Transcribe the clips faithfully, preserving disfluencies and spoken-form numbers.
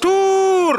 Dur!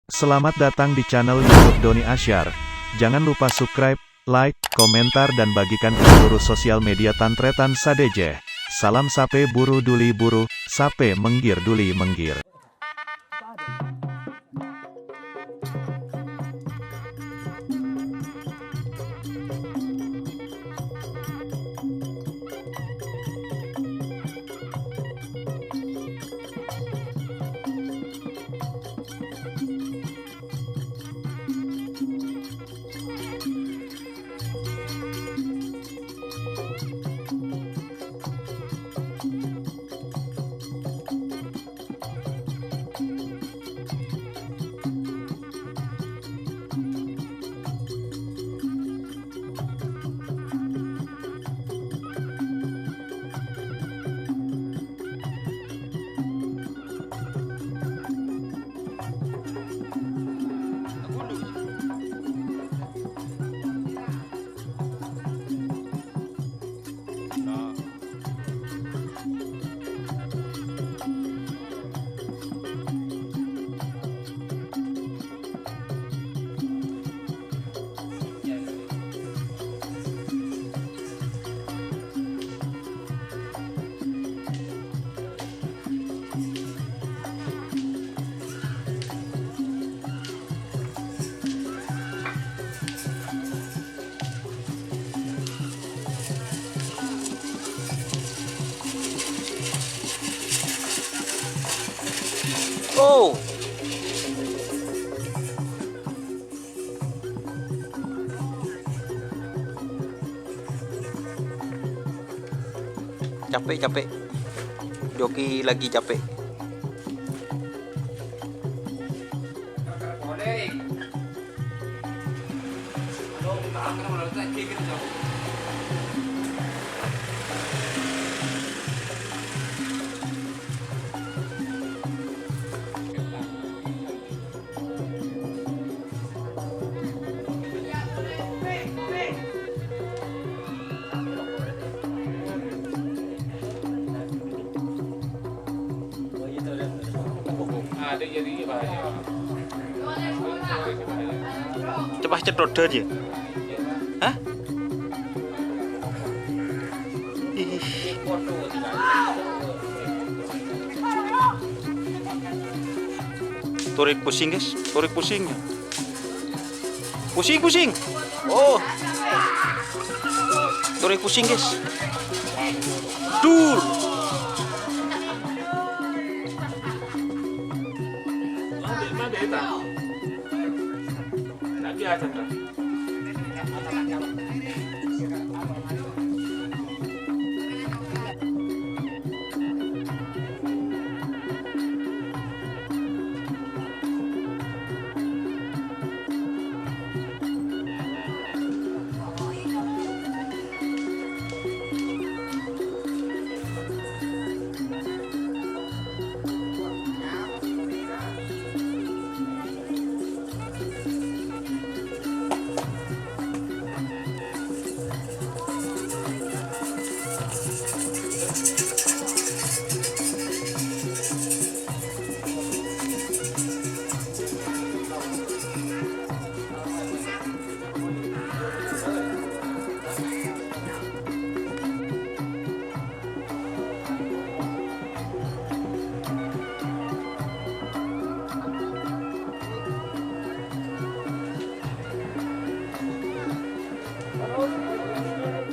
Selamat datang di channel YouTube Doni Asyar. Jangan lupa subscribe, like, komentar, dan bagikan ke seluruh sosial media tan-tarètan sadhâjâ. Salam sapè buru duli buru, sapè mèngghir duli mèngghir. Oh. Capek, capek. Joki lagi capek. Coba cetodhâ, yâ. Hah? Ih. Torè pusing, guys. Torè pusing. Pusing, pusing. Oh. Torè pusing, guys. Dur.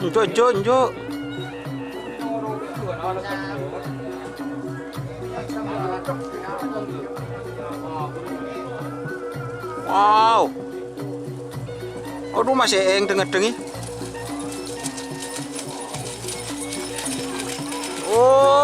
Enjuk, enjuk, enjuk. Wow. Aduh, masih eng dengedeng, ih. Oh.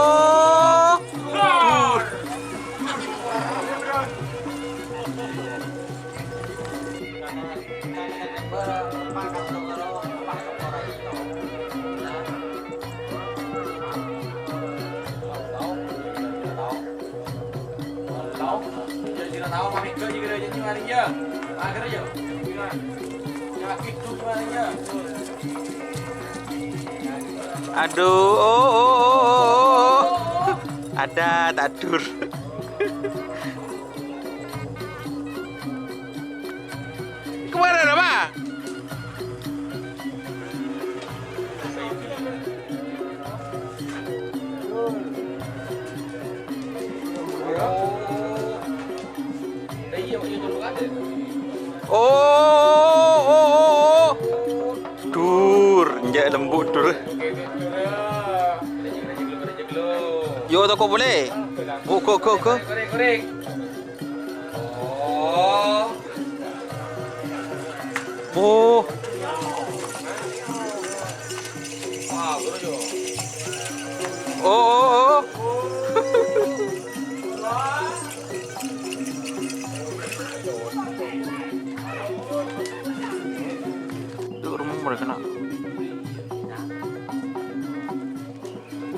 Aduh, oh, oh, oh, oh. Ada tadur. Kemana nama? Oh, oh, oh, oh. Dur, enjak lembut dur. Yo, toko boleh. Go, go, go, go. Oh. Oh. Oh, oh, oh. Itu rumah mereka nak.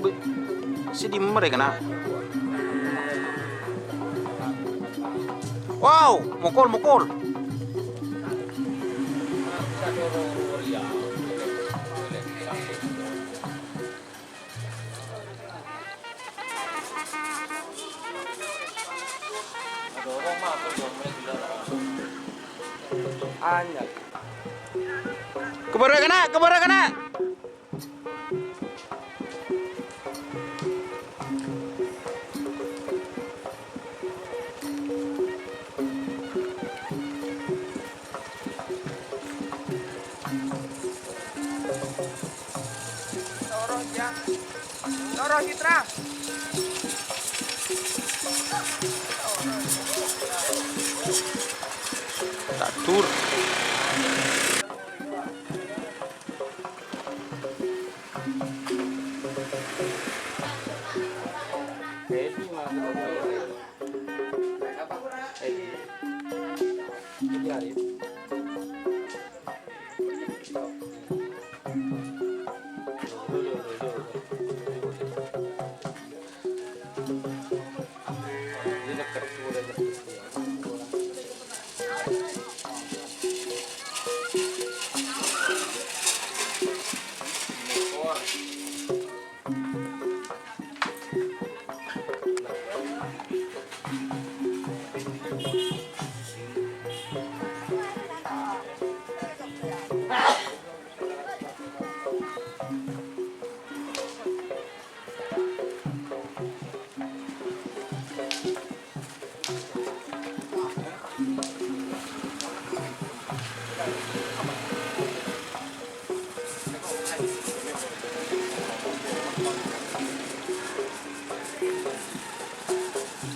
Bè, sè dimma rè kèna? Wow, mokol, mokol. Anyar. Kèbârâ kèna, kèbârâ kèna. Toro, Jang. Toro, Citra. Tadur.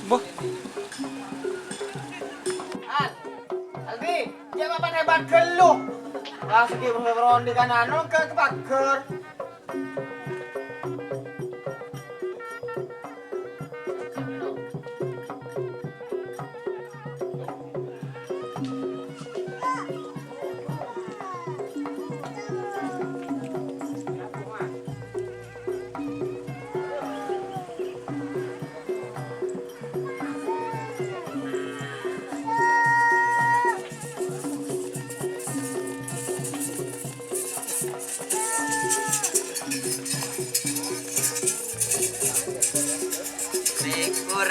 Boh. Al, Aldi, jhâ' mapan hebat ghâllu. Pas ghi' bârâmma rondi kan anu ka paghâr. Syukur.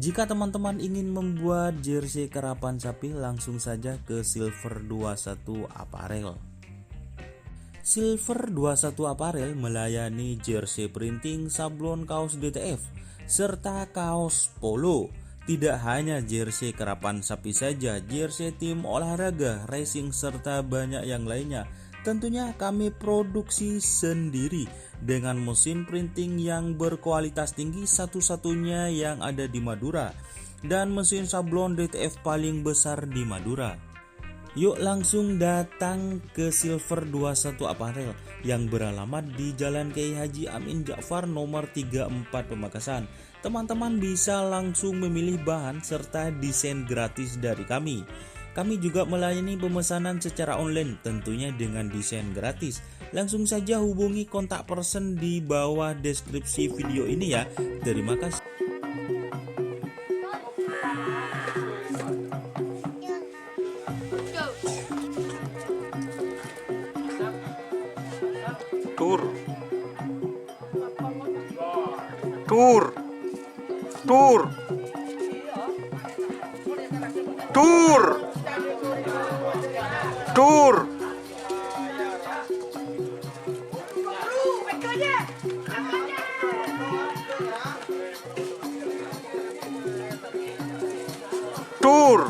Jika teman-teman ingin membuat jersey karapan sapi, langsung saja ke Silver dua satu Apparel. Silver dua satu Apparel melayani jersey printing, sablon, kaos D T F, serta kaos polo. Tidak hanya jersey karapan sapi saja, jersey tim olahraga, racing, serta banyak yang lainnya. Tentunya kami produksi sendiri dengan mesin printing yang berkualitas tinggi, satu-satunya yang ada di Madura, dan mesin sablon D T F paling besar di Madura. Yuk langsung datang ke Silver dua satu Apparel yang beralamat di Jalan Kiai Haji Amin Ja'far nomor tiga empat Pamekasan. Teman-teman bisa langsung memilih bahan serta desain gratis dari kami. Kami juga melayani pemesanan secara online, tentunya dengan desain gratis. Langsung saja hubungi kontak person di bawah deskripsi video ini ya. Terima kasih. Tur. Tur. Tur. Tur. Tur. Tur.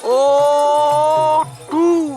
Oh, duh.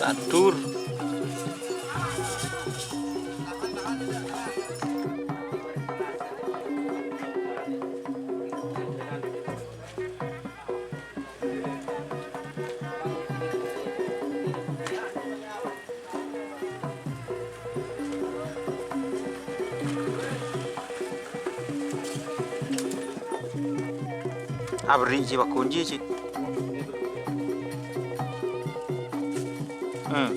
Tadur. Aberri' ci pakunci ci. Hmm.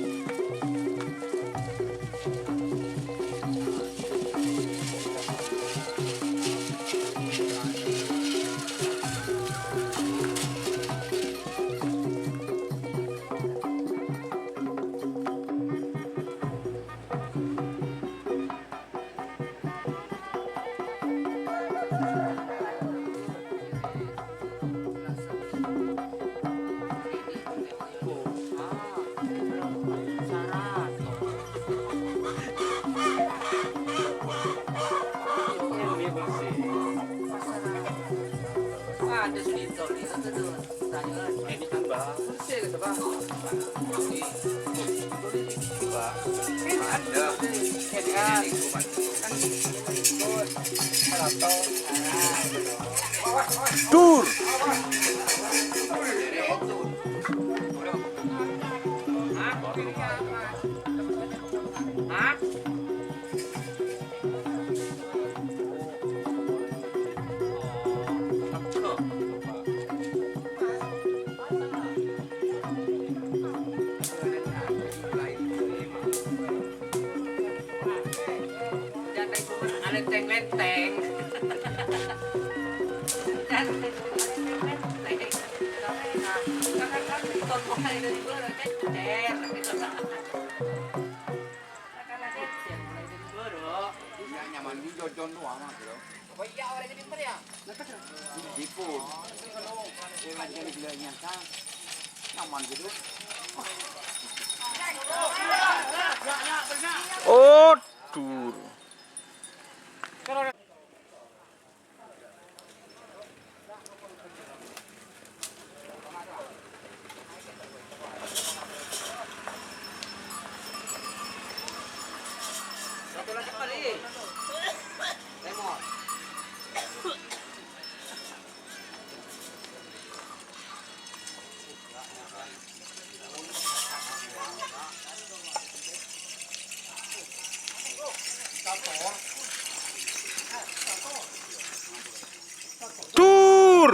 Dur. Lenteng-lenteng. Jangan lenteng-lenteng. Karena kan, kan, kan, kan, kan, kan, kan, kan, kan, Nya-, nyaman ni jojon doang, Mas, bro. Oh iya, orangnya pinter ya? Dipun. Saya ngajar gila nyata. Nyaman gitu. Oh, dur. Dur!